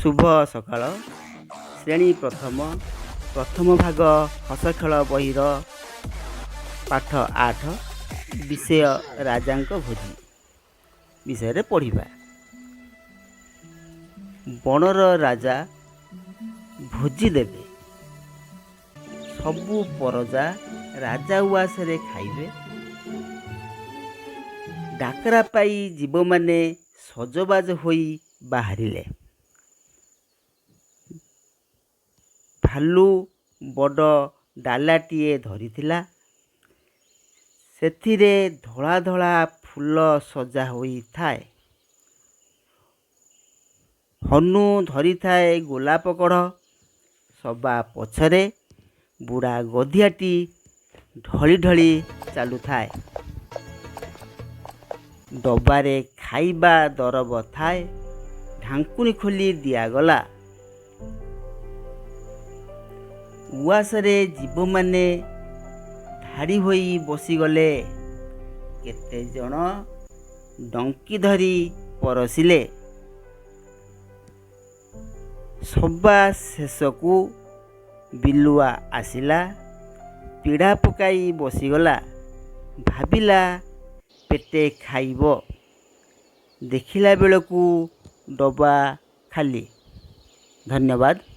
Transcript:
ଶୁଭ ସକାଳ। ଶ୍ରେଣୀ ପ୍ରଥମ, ପ୍ରଥମ ଭାଗ ହସଖେଳ ବହିର ପାଠ 8, ବିଷୟ ରାଜାଙ୍କ ଭୋଜି ବିଷୟରେ ପଢ଼ିବା। ବଣର ରାଜା ଭୋଜି ଦେବେ। ସବୁ ପରଜା ରାଜା ଉଆସରେ ଖାଇବେ। ଡାକରା ପାଇ ଜୀବମାନେ ସଜବାଜ ହୋଇ ବାହାରିଲେ। ଭାଲୁ ବଡ଼ ଡାଲାଟିଏ ଧରିଥିଲା। ସେଥିରେ ଧଳା ଧଳା ଫୁଲ ସଜା ହୋଇଥାଏ। ହନୁ ଧରିଥାଏ ଗୋଲାପ କଢ଼। ସବା ପଛରେ ବୁଢ଼ା ଗଧିଆଟି ଢଳି ଢଳି ଚାଲୁଥାଏ। ଡବାରେ ଖାଇବା ଦରବ ଥାଏ। ଢାଙ୍କୁଣୀ ଖୋଲି ଦିଆଗଲା। ଉଆସରେ ଜୀବମାନେ ଧାଡ଼ି ହୋଇ ବସିଗଲେ। କେତେଜଣ ଡଙ୍କି ଧରି ପରସିଲେ। ସବା ଶେଷକୁ ବିଲୁଆ ଆସିଲା। ପିଢ଼ା ପକାଇ ବସିଗଲା। ଭାବିଲା ପେଟେ ଖାଇବ। ଦେଖିଲା ବେଳକୁ ଡବା ଖାଲି। ଧନ୍ୟବାଦ।